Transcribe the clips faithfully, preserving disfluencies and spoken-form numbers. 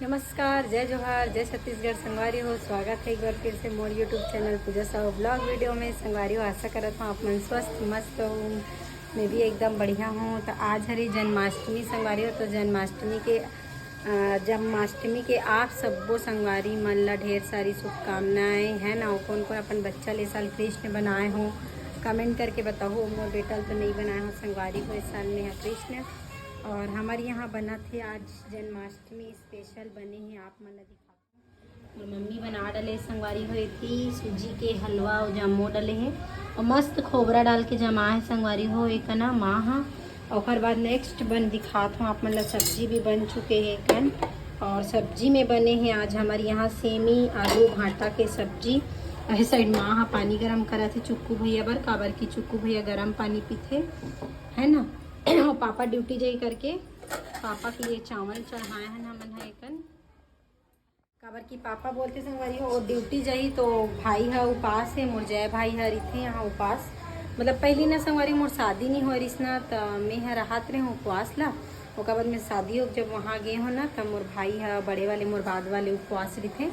नमस्कार, जय जोहार, जय छत्तीसगढ़ संगवारी हो। स्वागत है एक बार फिर से मोर YouTube चैनल पूजा साहू ब्लॉग वीडियो में। संगवारी हो, आशा करत हूँ आप मन स्वस्थ मस्त हो। मैं भी एकदम बढ़िया हूँ। तो आज हरे जन्माष्टमी संगवारी हो, तो जन्माष्टमी के अ, जन्माष्टमी के आप सब्बो संगवारी मन ला ढेर सारी शुभकामनाएं, है ना। और कौन कौन अपन बच्चा ले साल कृष्ण बनाए हो, कमेंट करके बताओ। मोर बेटा ल तो नहीं बनाए हो संगवारी हो, इस साल में है कृष्ण। और हमारे यहाँ बना थे आज जन्माष्टमी स्पेशल बने हैं, आप मन ला दिखा। मोर मम्मी बना डले संगवारी हो, एती सूजी के हलवा अउ जामो डले हे अउ मस्त खोबरा डाल के जमा हे संगवारी हो। एक ना माँ हा, ओकर बाद नेक्स्ट बन दिखात हूँ आप मन ला। सब्जी भी बन चुके हे एकन। और सब्जी में बने हे आज हमारे यहाँ सेमी आलू भांटा के सब्जी। अहे साइड माँ हा पानी गरम करत हे चुक्कू भैया बर, काबर की चुक्कू भैया गरम पानी पीथे, है ना। और पापा ड्यूटी जाई करके पापा के लिए चावल चढ़ाए हैं हमन हा एकन। काबर कि पापा बोलते संगवारी हो, वो ड्यूटी जाही तो भाई ह उपास हे, मोर जय भाई ह रहिथे यहाँ उपास। मतलब पहली ना संगवारी मोर शादी नहीं होय रिस ना, त मैं ह रहत रहे उपवास ला। ओकर बाद में शादी हो जब वहाँ गे हो ना, त मोर भाई ह बड़े वाले मोर बाद वाले उपवास रहिथे,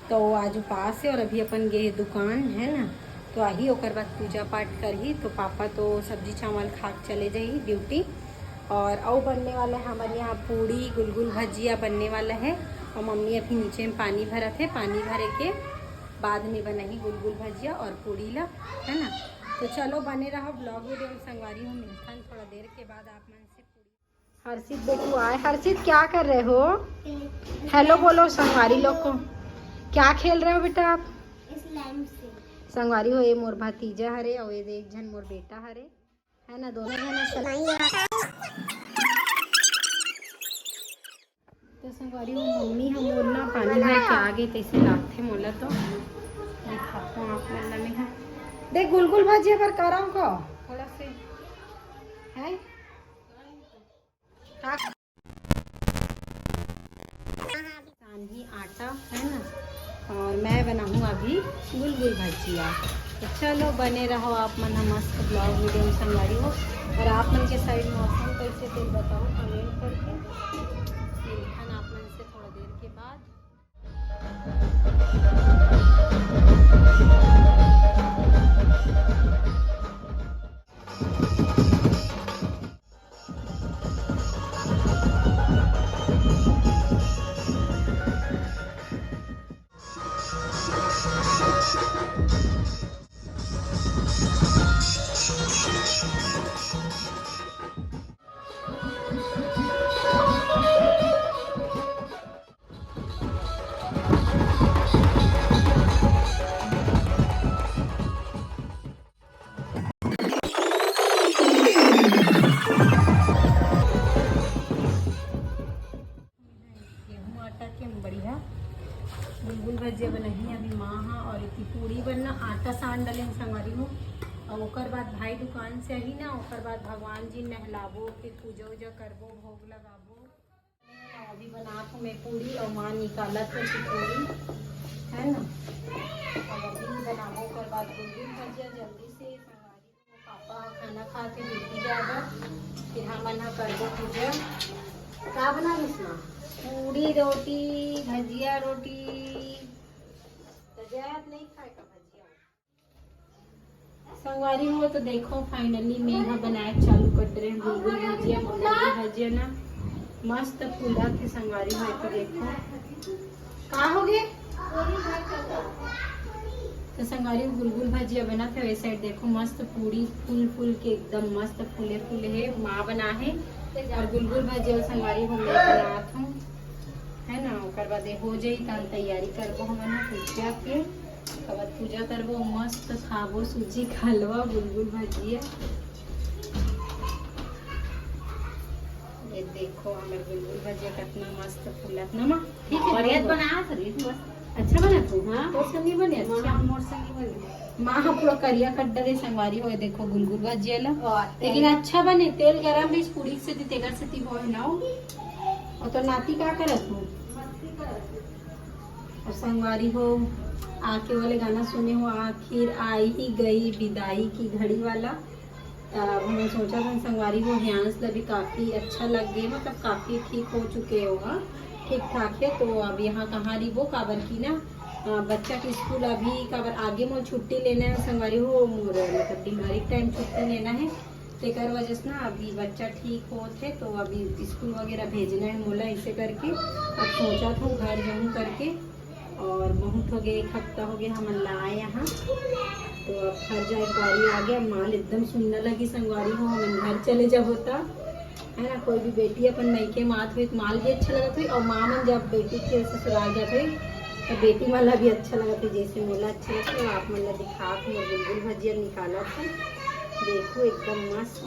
तो वो आज उपास हे। और अभी अपन गे दुकान है ना, तो आही ओकर बाद पूजा पाठ करही। तो पापा तो सब्जी चावल खा के चले जाही ड्यूटी। और अउ बनने वाला है हमारे यहाँ पूड़ी गुलगुल भजिया बनने वाला है। और मम्मी अभी नीचे में पानी भरत है, पानी भरे के बाद में बनाही गुलगुल भजिया और पूड़ी ला, है ना। तो चलो बने रहो ब्लॉग वीडियो में संगवारी हो, मिलथन थोड़ा देर के बाद आप मन से। हर्षित बेटू आए। हर्षित क्या कर रहे हो? हेलो बोलो संगवारी लोग को। क्या खेल रहे हो बेटा आप? स्लाइम से। संगवारी हो, ये मोर भतीजा हरे और ये एक झन मोर बेटा हरे, है ना, दोनों झन असल। तो संगवारी हो, मम्मी हम मोर ना पानी भर के आ गए, तैसे लागथे मोला तो दिखाथों आप मन ला मैं हा। देख गुलगुल भजिया बर करम को थोड़ा से है। का? सानही आटा है ना, और मैं बनाऊँ अभी गुलगुल भजिया। तो चलो बने रहो आप मन ह मस्त ब्लॉग वीडियो में संगवारी हो। और आप मन के साइड मौसम कैसे, तेल बताओ कमेंट करके। मिलथन आप मन से थोड़ा देर के बाद। गेहूं आटा के बढ़िया गुलगुल भजिया बनाही अभी माँ हा। और इतनी पूड़ी बर ना आटा सान डले हम संगवारी हो। और ओकर बाद भाई दुकान से आही ना, ओकर बाद भगवान जी नहलाबो, फिर पूजा उजा करबो, भोग लगाबो। अभी बनात हूँ मैं पूड़ी और माँ निकालत हे पूड़ी, है ना। और अभी बनाबो, ओकर बाद गुलगुल भजिया जल्दी से संगवारी। पापा खाना खा के ड्यूटी जाए बर, फिर हमन ह करबो पूजा। का बना रिस माँ? पूड़ी रोटी, भजिया रोटी। तो जयात नहीं खाए का भजिया? संगवारी हो तो देखो, finally मैं ह बनाए चालू कर दे रहे हैं गुलगुल भजिया। गुलगुल भजिया ना मस्त फूला थे संगवारी हो, तो देखो का हो गए। तो संगवारी हो गुलगुल भजिया बना थे, वैसे side देखो मस्त पूड़ी फूल फूल के एकदम मस्त फूले फूले है, माँ बना है। और गुलगुल भजिया संगवारी हो मैं बनात हूँ, है ना। ओकर बाद ये हो जाई, तहन तैयारी करबो हमन ह पूजा के। ओकर बाद पूजा करबो, मस्त खाबो सूजी के हलवा, गुलगुल भजिया। ये देखो हमर गुलगुल भजिया कितना मस्त फूलत ना माँ। ठीक है, बढ़िया बना। बनात रही तू बस। अच्छा बना तू? हाँ। तोर संग नहीं बने? अच्छा। हाँ, मोर संग नहीं बने। माँ ह पूरा करिया कर डरे संगवारी हो, देखो गुलगुल भजिया ला। वाह, लेकिन तेल अच्छा बने, तेल गरम रहिस पूड़ी के सेती, तेकर सेती होय ना हो। और तो नाती का करत हो? मस्ती करत हो। और संगवारी हो, आके वाले गाना सुने हो, आखिर आई ही गई विदाई की घड़ी वाला। त अब हमन सोचत हन संगवारी हो, ह्यांस ला भी काफी अच्छा लग गे, मतलब काफी ठीक हो चुके हो, हाँ। ठीक ठाक हे। तो अब यहाँ कहाँ रहिबो, काबर कि ना, अ, बच्चा के स्कूल अभी काबर आगे मोर छुट्टी लेना हे संगवारी हो, मोर मतलब बीमारी के टाइम छुट्टी लेना हे, तेकर वजह से ना अभी बच्चा ठीक होत हे, तो अभी स्कूल वगैरह भेजना हे मोला, ऐसे करके अब सोचत हूँ घर जाऊँ करके। और बहुत हो गए, एक हफ्ता हो गया हमन ला आए यहाँ, तो अब घर जाए के बारी आ गया। माल एकदम सुन्ना लगी संगवारी हो, हमन घर चले जाबो त, है ना, कोई भी बेटी अपन मइके में आत होई त माल भी अच्छा लगत होई, और माँ मन जब बेटी के ससुराल जात होई तो बेटी मन ला भी अच्छा लगत होई, जैसे मोला अच्छा लगत होई। आप मन ला दिखात मोर बुलबुल भजिया निकालत हे, देखो एकदम मस्त।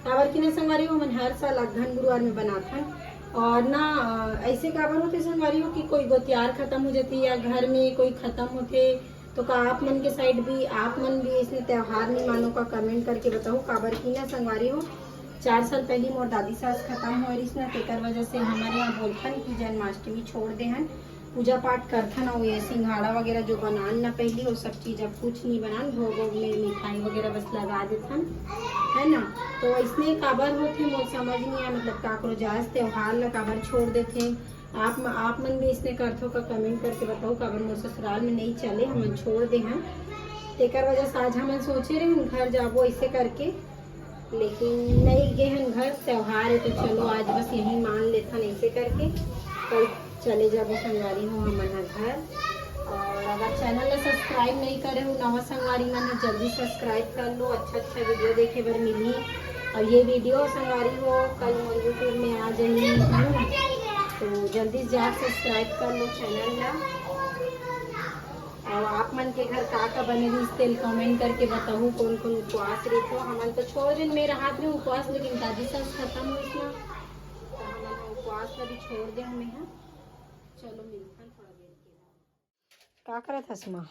काबर कि ना संगवारी हो, हमन हर साल अगहन गुरुवार में बनाथन। और ना, अ, ऐसे काबर होथे संगवारी हो कि कोई गोतियार खत्म हो जाथे या घर में कोई खत्म होथे, तो का आप मन के साइड भी, आप मन भी इसने त्योहार नहीं मानो का, कमेंट करके बताओ। काबर कि ना संगवारी हो, चार साल पहले मोर दादी सास खत्म हो रही ना, तेकर वजह से हमारे यहाँ बोलथन कि जन्माष्टमी छोड़ दे हन, पूजा पाठ करथन, और ये सिंघाड़ा वगैरह जो बनान ना पहली, वो सब चीज अब कुछ नहीं बनान, भोग वोग में मिठाई वगैरह बस लगा देथन, है ना। तो इसने काबर होथे मोर समझ नहीं आया, मतलब काकरो जास त्योहार ला काबर छोड़ देथे। आप म-, आप मन भी इसने करथो का, कमेंट करके बताओ, काबर मोर ससुराल में नहीं चले, हमन छोड़ दे हन, तेकर वजह से आज हमन सोचे रहे घर जाबो ऐसे करके, लेकिन नहीं गे हन घर, त्योहार है तो चलो आज बस यही मान लेथन ऐसे करके, कल चले जाबो संगवारी हो हमन ह घर। और अगर चैनल ला सब्सक्राइब नहीं करे हो नवा संगवारी मन, जल्दी सब्सक्राइब कर लो, अच्छा अच्छा वीडियो देखे बर मिली। और ये वीडियो संगवारी हो कल मोर यूट्यूब में आ जाही, है ना? तो जल्दी से जाके सब्सक्राइब कर लो चैनल ला। और आप मन के घर का का बने रहिस तेल कमेंट करके बताहू, कौन कौन उपवास रहिथो। हमन तो छोड़ दिन मेरा हाथ में उपवास, लेकिन दादी सास खत्म होइस ना, तो हमन उपवास ला भी छोड़ दे हमें। हाँ, चलो मिलथन थोड़ा देर के बाद। का करत हस माँ?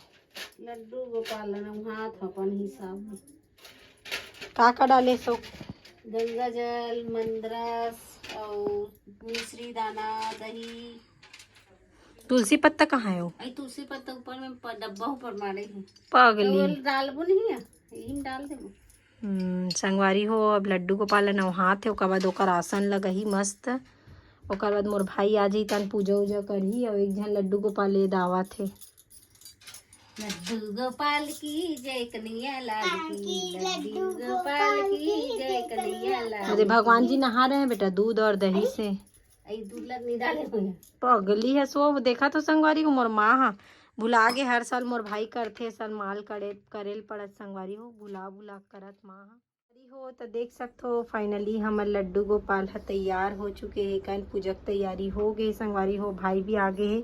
लड्डू गोपाल नहात ह अपन हिसाब में। का का डाले सो? गंगा जल, मंदरस और मिश्री दाना, दही। तुलसी पत्ता कहाँ है वो? आई तुलसी पत्ता ऊपर में प-, डब्बा ऊपर मारे है। पगली। तो डालबो नहीं है, यही में डाल देबो। हम्म, संगवारी हो, अब लड्डू गोपाल ल नवहात हे, ओकर बाद ओकर आसन लगही मस्त। ओकर बाद मोर भाई आ जही, तन पूजा उजा करही, अउ एक झन लड्डू गोपाल ले दावत हे। लड्डू गोपाल की जय, कन्हैया लाल की, लड्डू गोपाल की जय, कन्हैया लाल अरे, भगवान जी की। नहा रहे हैं बेटा, दूध और दही से। आई दूध लग नहीं डाले हुए। पगली है सो, देखा तो संगवारी हो, मोर माँ हा भुला गे, हर साल मोर भाई करथे, ए साल माल करे, करे ल पड़त संगवारी हो, भुला भुला करत माँ हा। संगवारी हो, त देख सकथो, finally हमर लड्डू गोपाल ह तैयार हो चुके हे, कन पूजा के तैयारी हो गे हे संगवारी हो, भाई भी आ गे हे।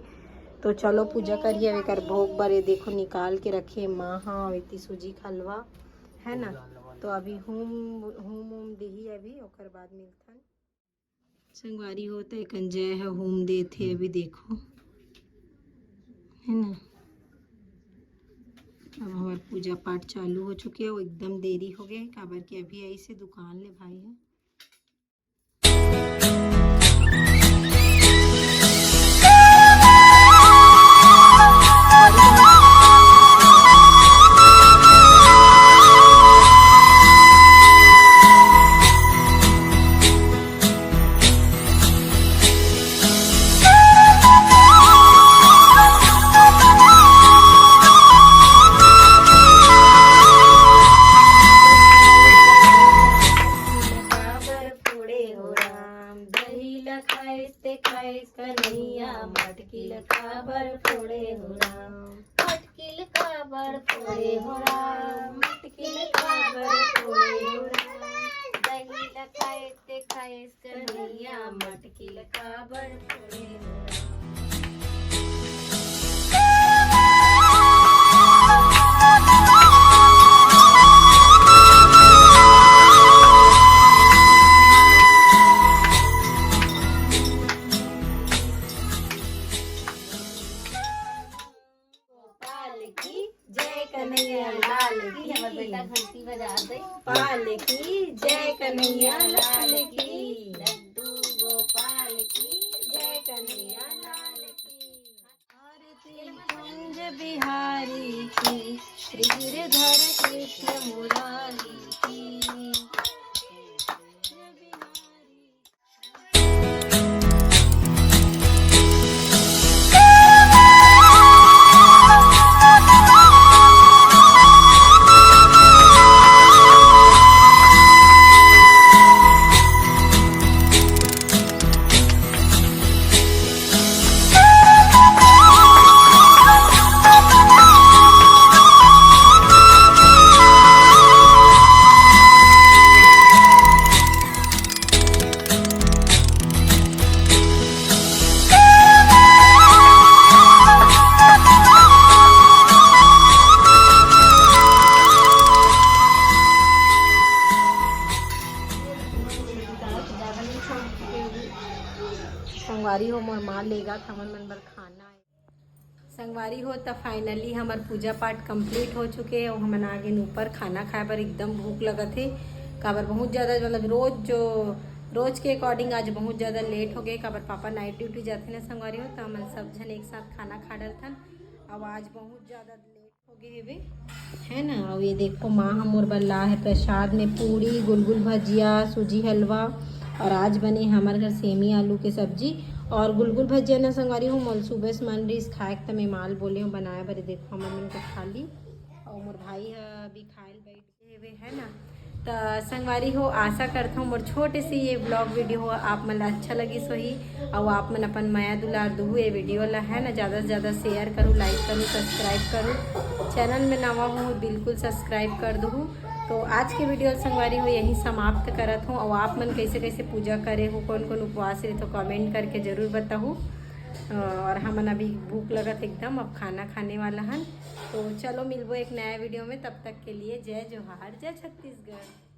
तो चलो पूजा करिए, अब एकर भोग बरे देखो निकाल के रखे माँ हा, अउ एती सूजी के हलवा है ना, तो अभी हूम, हूम, हूम दिही अभी, ओकर बाद मिलथन। संगवारी हो, त एकन जय ह हूम देत हे, अभी देखो, है ना। अब हमार पूजा पाठ चालू हो चुके हे, वो एकदम देरी हो गए, काबर कि अभी आई से दुकान ले भाई है। काबर फोड़े हो राम, दही ल खाइस ते खाइस कन्हैया, मटकी ल काबर फोड़े हो राम, मटकी ल काबर फोड़े हो राम, मटकी ल काबर फोड़े हो राम, दही ल खाइस ते खाइस कन्हैया, मटकी ल काबर फोड़े हो राम। गोपाल की जय, कन्हैया लाल की। हमर बेटा घंटी बजा दे। गोपाल की जय, कन्हैया लाल की। लड्डू गोपाल की जय, कन्हैया लाल की। आरती कुंज बिहारी की, गिरधर कृष्ण मुरारी की। संगवारी हो, मोर माँ लेगत हमन मन बर खाना हे। संगवारी हो, त finally हमर पूजा पाठ complete हो चुके हे अउ हमन आ गेन ऊपर खाना खाए बर। एकदम भूख लगत हे, काबर बहुत ज़्यादा, मतलब, रोज जो, रोज के according आज बहुत ज़्यादा late हो गए, काबर पापा night duty जाथे ना संगवारी हो, त हमन सब झन एक साथ खाना खा डरथन। अब आज बहुत ज़्यादा late हो गए हेवे, है ना। अउ ये देखो, माँ ह मोर बर ला हे प्रसाद में पूड़ी, गुलगुल भजिया, सूजी हलवा, और आज बने हमर घर सेमी आलू के सब्जी। और गुलगुल भजिया ना संगवारी हो, मोल सुबह से मन रहिस खाए के, त मैं माल बोले हूँ बनाए बर। देखो, हमर मन के खा ली, और मोर भाई ह अभी खाए ल बैठ गए हेवे, है ना। त संगवारी हो, आशा करत हूँ मोर छोटे से ये vlog video हो आप मन ला अच्छा लगिस होही, अउ आप मन अपन मया दुलार दुहू ये video ला, है ना, ज़्यादा से ज़्यादा share करू, like करू, subscribe करू। Channel में नवा हो, बिल्कुल subscribe कर दुहू। तो आज के video संगवारी हो यहीं समाप्त करत हूँ। अउ आप मन कैसे कैसे पूजा करे हो, कौन कौन उपवास रहे, तो comment करके जरूर बताहू। और हमन अभी भूख लगत एकदम, अब खाना खाने वाला हन। तो चलो मिलबो एक नया video में, तब तक के लिए जय जोहार, जय छत्तीसगढ़।